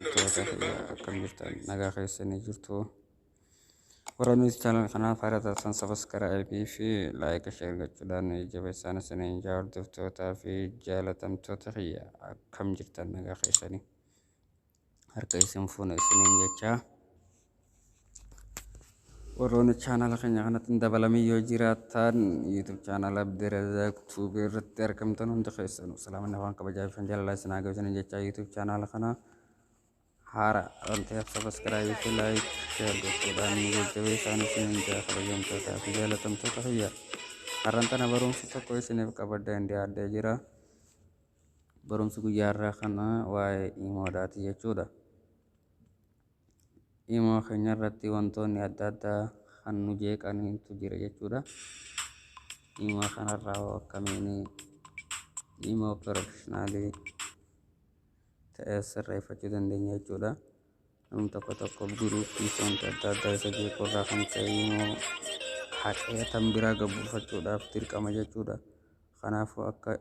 Hordoftoota kiyya, akkam jirtan? Nagaa keessanii jirtu? Warra nuti channel kanaaf haaraa taatan subscribe fi like, share gochuudhaan jabeessaan isiniin jaa. Hordoftootaa fi jaalatamtoota kiyya, akkam jirtan? Nagaa keessanii? Harka isin fuuna isiniin jechaa, warroonni channel keenya kanatti hin dabalamin yoo jiraattan, YouTube channel Abdirazaaq Tube irratti argamtan hundi keessanuu salaamanni afaan kabajaa fi jaalalaa isin haa gahu isiniin jechaa, YouTube channel kana haara waan ta'eef subscribe fi like, share gochuudhaan nu jajjabeessaan isiniin jaa. Kabajamtootaa fi jaalatamtoota kiyya, har'aan tana barumsa tokko isiniif qabadheen dhiyaadhee jira. Barumsi guyyaa har'aa kana waa'ee imoodhaati jechuudha. Imoo keenya irratti wantoonni adda addaa kan nu jeeqaniitu jira jechuudha. Imoo kanarraa hoo akkamiin imoo professional ta'ee sirreeffachuu dandeenya jechuudha. Namni tokko tokko group fi wanta adda addaa isa jeequ irraa kan ka'e imoo haqee tan biraa gabbuufachuudhaaf dirqama jechuudha. Kanaafuu akka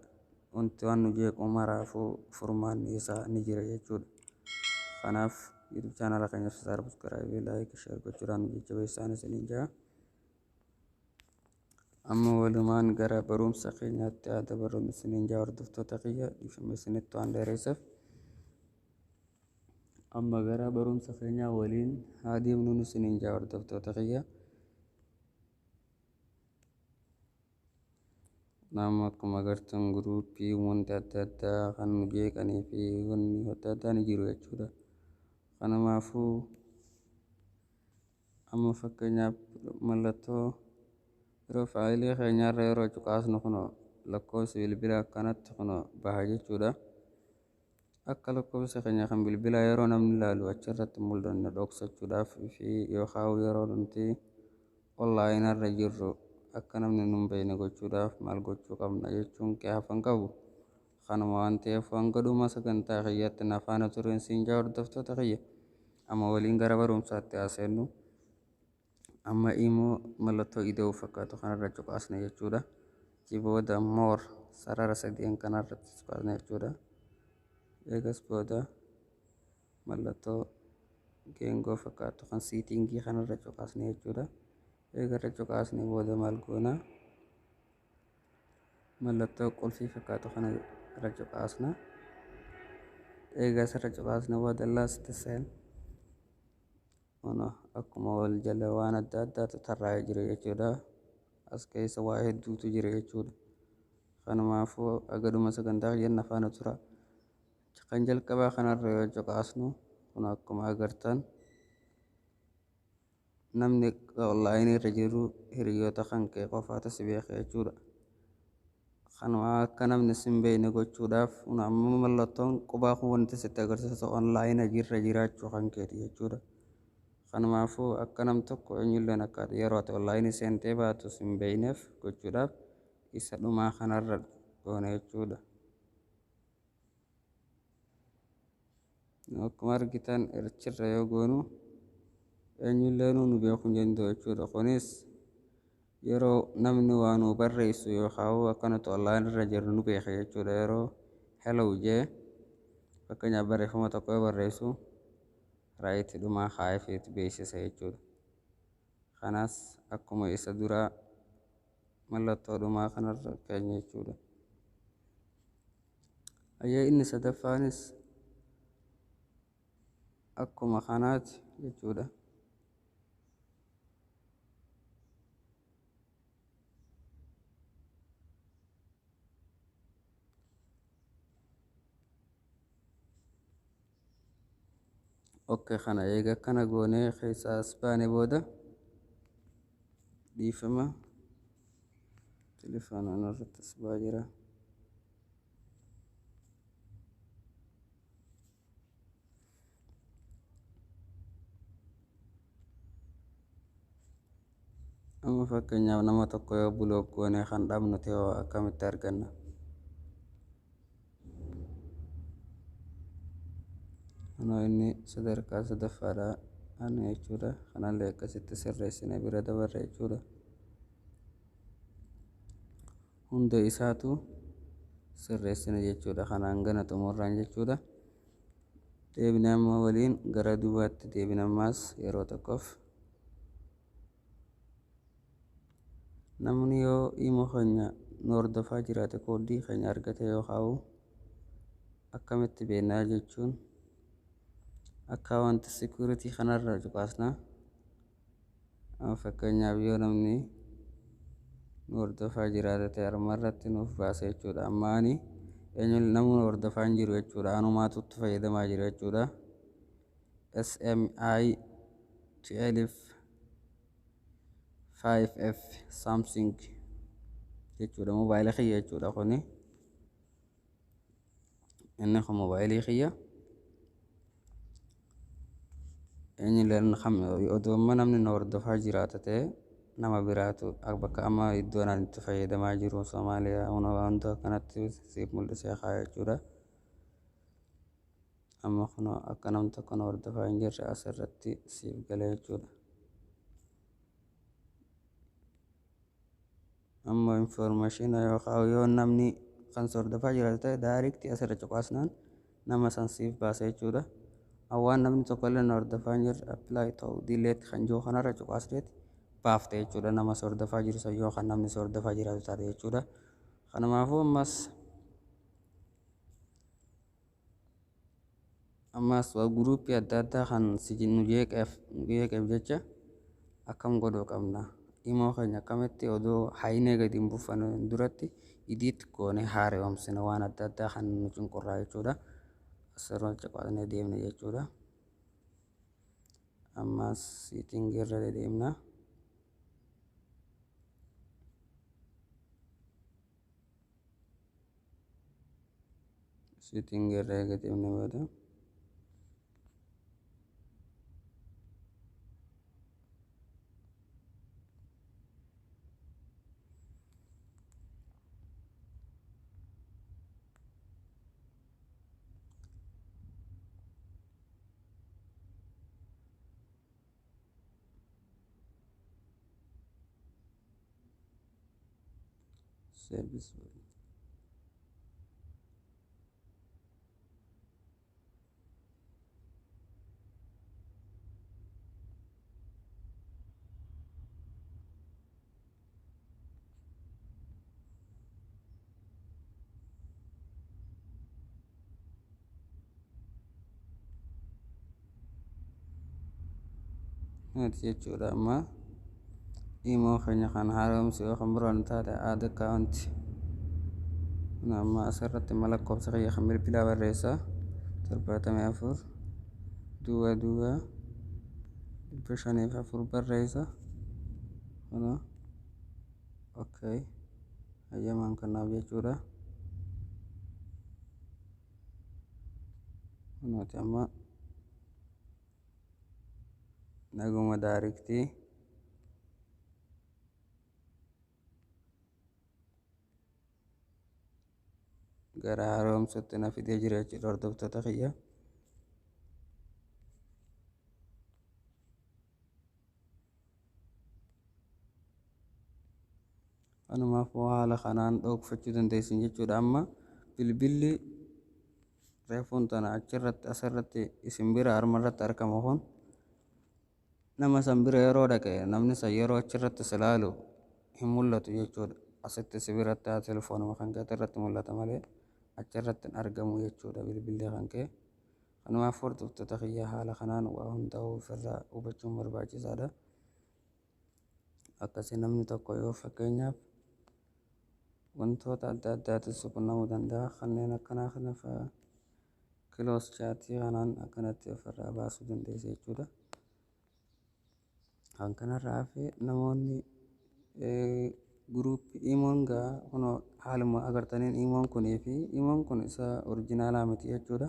wanti waan nu jeequ maraafuu furmaanni isaa ni jira jechuudha. Kanaaf YouTube channel keenya subscribe, like, share gochuudhaan nu jajjabeessaan isiniin jaa. Amma walumaan gara barumsa keenyaatti haa dabarru isiniin jaa. Hordoftoota kiyya, dhiifama isinitti waan dheeresseef. Amma gara barumsa keenyaa waliin haa deemnuun isiniin jaa, hordoftoota kiyya. Nama akkuma agartan group wanti adda addaa kan nu jeeqanii fi wanni adda addaa ni jiru jechuudha. Kanumaafuu amma fakkeenyaaf mallattoo profile keenyarra yeroo cuqaasnu, kun lakkoofsi bilbilaa akkanatti kun baha jechuudha. Akka lakkoofsa keenya kan bilbilaa yeroo namni ilaalu achirratti mul'anne dhoksachuudhaaf fi yookaan yeroo nuti online irra jirru akka namni nu hin beekne gochuudhaaf maal gochuu qabna jechuun hafan qabu. Kanuma waan ta'eef hanga dhuma sagantaa kiyyaatti na faana tureen siin jaa, hordoftoota kiyya. Amma waliin gara barumsaatti haa seennu. Amma immoo mallattoo ida'uu fakkaatu kanarra cuqaasna jechuudha. Achi booda more sarara sadeen kanarratti cuqaasna jechuudha. Eegas booda mallattoo geengoo fakkaatu kan setting kanarra cuqaasna jechuudha. Eega irra cuqaasne booda maal goona? Mallattoo qulfii fakkaatu kana irra cuqaasna. Eegas irra cuqaasne booda last seen akkuma wal jala waan adda addaatu tarraa'ee jira jechuudha. As keessa waa hedduutu jira jechuudha. Kanumaafuu agaduma sagantaa kiyyan faana tura. Kan jalqabaa kanarra yoo cuqaasnu, kun akkuma agartan namni online irra jiru hiriyoota kan kee qofaatu si beeka jechuudha. Kanuma akka namni si hin beekne gochuudhaaf, amma mallattoon qubaa kun wanti sitti agarsiisu online irra jiraachuu kan keeti jechuudha. Kanumaafuu akka nam tokko eenyulleen akka yeroo ati online seentee baatu si hin beekneef gochuudhaaf isa dhumaa kanarra goona jechuudha. Akkuma argitan achirra yoo goonu eenyullee nu beekuu hin danda'u jechuudha. Kunis yeroo namni waa nuu barreessu yookaan akka nuti online irra jirru nu beeka jechuudha. Yeroo "hello" jee, fakkeenyaaf barreeffama tokko yoo barreessu, right dhumaa kaa'eefiit beeksisa jechuudha. Kanas akkuma isa duraa mallattoo dhumaa kanarra keenya jechuudha. Ayyee, inni sadaffaanis akkuma kanaati jechuudha. Okay, kana eega akkana goonee keessaa as baane booda, dhiifama, telefoonaan irratti as ba'aa jira. Amma fakkeenyaaf nama tokko yoo block goonee kan dhabnu ta'e akkamitti arganna? Kunoo inni sadarkaa sadaffaadha ana jechuudha. Kanallee akkasitti sirreessine bira dabarre jechuudha. Hunda isaatu sirreessine jechuudha. Kanaan gana xumurraan jechuudha. Deebinee amma waliin gara duubaatti deebina ammaas yeroo tokkoof. Namni yoo imo keenya nu hordofaa jiraate, kooddii keenya argate yoo kaa'u, akkamitti beeknaa jechuun, account security kanarra cuqaasna. Fakkeenyaaf, yoo namni nu hordofaa jiraate ta'e, armarratti nuuf baasa jechuudha. Amma ani eenyu namni nu hordofaa hin jiru jechuudha. Anumaatu itti fayyadamaa jira jechuudha. SMI 12 5F Samsung jechuudha, mobaayila kiyya jechuudha. Kuni inni kun mobaayilii kiyya. Eenyulleen odoo amma namni nu hordofaa jiraata ta'e, nama biraatu bakka amma iddoon ani itti fayyadamaa jiru Somaaliyaa hunda akkanatti siif mul'isee kaaya jechuudha. Amma kun akka namni tokko nu hordofaa hin jirre asirratti siif gala jechuudha. Amma information yookaan yoo namni kan si hordofaa jiraatu ta'e, direct asirra cuqaasnaan nama san siif baasa jechuudha. Waan namni tokko illee nu hordofaa hin jirre, apply ta'u delete kan jiru kanarra cuqaasneeti baafte jechuudha, nama si hordofaa jiru san, yoo kan namni si hordofaa jiraatu taate jechuudha. Kanumaafuu ammas guruupii adda addaa kan si nu jeeqeef jecha akkam godhuu qabna? Imo keenya akkamitti odoo haynee gadi hin buufanne duratti edit goonee haaromsina waan adda addaa kan nu cunqurraa jechuudha? Asirra cuqaasnee deemna jechuudha. Ammas setting irra deemna. Setting irra eega deemne booda, service jechuudha. Amma imo keenya kan haaromsu yoo kan biroon taate, add account. Amma asirratti lakkoofsa kiyya kan bilbilaa barreessa, 74 00 504 barreessa. Kuna okay, hayyamaan kanaaf jechuudha. Kunooti, amma naguma direct gara haaromsutti na fidee jira jechuudha, hordoftoota kiyya. Kanumaafuu haala kanaan dhokfachuu dandeessan jechuudha. Amma bilbilli reefuun tana achirratti asirratti isin bira armarratti argamu kun nama san bira yeroo dhaqe, namni san yeroo achirratti si ilaalu hin mul'atu jechuudha. Asitti si biratti telefoonuma kan keetti irratti mul'ata malee achirratti hin argamu jechuudha bilbilli kan kee. Kanumaaf, hordoftoota kiyya, haala kanaan waa hundaa'uu ofirraa hubachuun barbaachisaadha. Akkasii namni tokko yoo fakkeenyaaf wantoota adda addaatis qunnamuu danda'a. Kanneen akkanaa kana fa'aa close chat kanaan akkanatti ofirraa baasuu dandeessa jechuudha. Kan kanarraa hafe, namoonni guruupii imoon gaa kunoo haaluma agartaniin imoon kunii fi imoon kun isa originalaa miti jechuudha.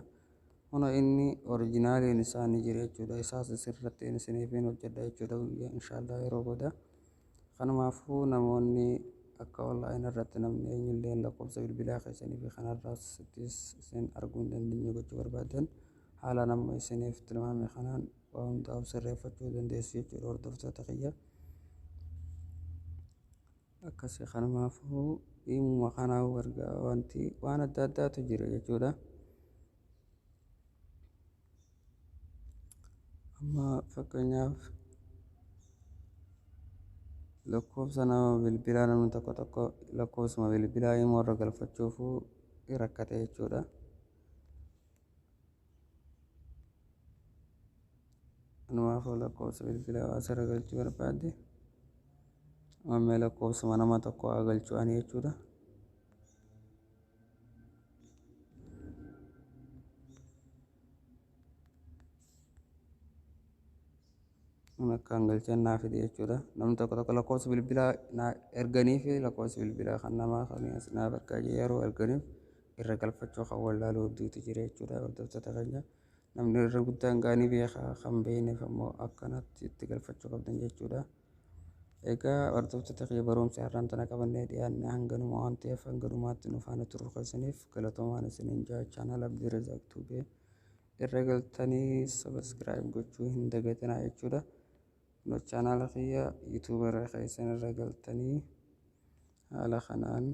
Kunoo inni originaliin isaa ni jira jechuudha. Isaas isirratti isiniif hojjedha jechuudha inshaallah yeroo booda. Kanumaafuu namoonni akka online irratti namni eenyullee lakkoofsa bilbilaa keessanii fi kanarraas isin arguu hin dandeenye gochuu barbaadan, haala nama isiniif tilmaame kanaan waa hundaa'u sirreeffachuu dandeessu jechuudha, hordoftoota kiyya. Akkasii kanumaafuu dhimma kanaa wanti waan adda addaatu jira jechuudha. Amma fakkeenyaaf lakkoofsa nama bilbilaa, namni tokko tokko lakkoofsuma bilbilaa imo irra galfachuufuu rakkate jechuudha. Kanumaafuu lakkoofsa bilbilaa asirra galchuu barbaadde, amma lakkoofsuma nama tokko haa galchuu ani jechuudha. Akkaan galchan naa fide jechuudha. Namni tokko tokko lakkoofsa bilbilaa naa erganii fi lakkoofsa bilbilaa kan namaa kan as naaf ergaa yeroo erganiif irra galfachuu kan wallaaluu hedduutu jira jechuudha, hordoftoota keenya. Namni irra guddaan gaanii beekaa, kan beekneef ammoo akkanatti itti galfachuu qabdan jechuudha. Egaa hordoftoota kiyya, barumsa har'aan tana qabannee dhiyaanne hanganuma waan ta'eef, hanganumaatti nu faana turuu keessaniif galatoomaan isiniin jaa. Channel Abdii Razaaq Tube irra galtanii subscribe gochuu hin dagatinaa jechuudha. Channel kiyya YouTube irra keessan irra galtanii haala kanaan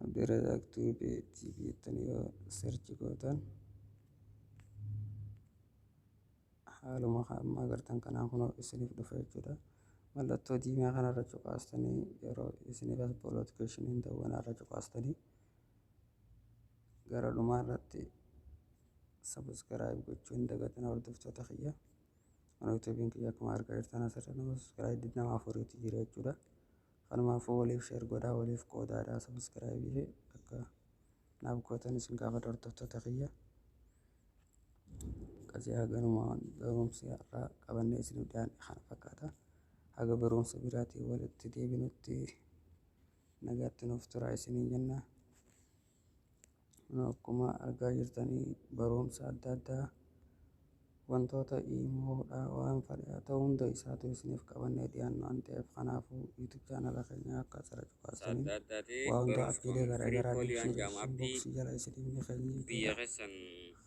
Abdii Razaaq Tube TV jettanii yoo search gootan, haaluma amma agartan kanaan kunoo isiniif dhufa jechuudha. Mallattoo diimaa kanarra cuqaastanii, yeroo isiniif as notificationiin dawwanaa cuqaastanii, gara dhumaa irratti subscribe gochuu hin dagatinaa, hordoftoota kiyya. YouTubeiin kiyya akkuma argaa jirtan asirra nama subscribe nama afuriitu jira jechuudha. Kanumaafuu waliif share godhaa, waliif qoodaadhaa, subscribe akka naaf gootan isin gaafadha, hordoftoota kiyya. Akkasii haganuma barumsi har'aa qabannee isiniif dhiyaanne kana fakkaata. Haga barumsa biraatiin walitti deebinutti nagaatti nuuf turaa isiniin jenna. Akkuma argaa jirtanii barumsa adda addaa, wantoota imoodha waan fedhe haa ta'u, hunda isaatu isiniif qabannee dhiyaannu waan ta'eef, kanaafuu YouTube channel keenya akka asirra cuqaasanii waa hunda appiilee garaagaraa description jala isiniif ni keenya jechuudha.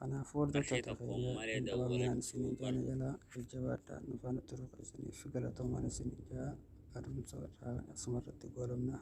Kanaafuu hordoftoota keenya, hin dhabaminaan isiniin jaana jala jajjabaadhaa, nu faana turuu keessaniif galatoomaan isiniin jaa. Barumsa irraa asuma irratti goolabna.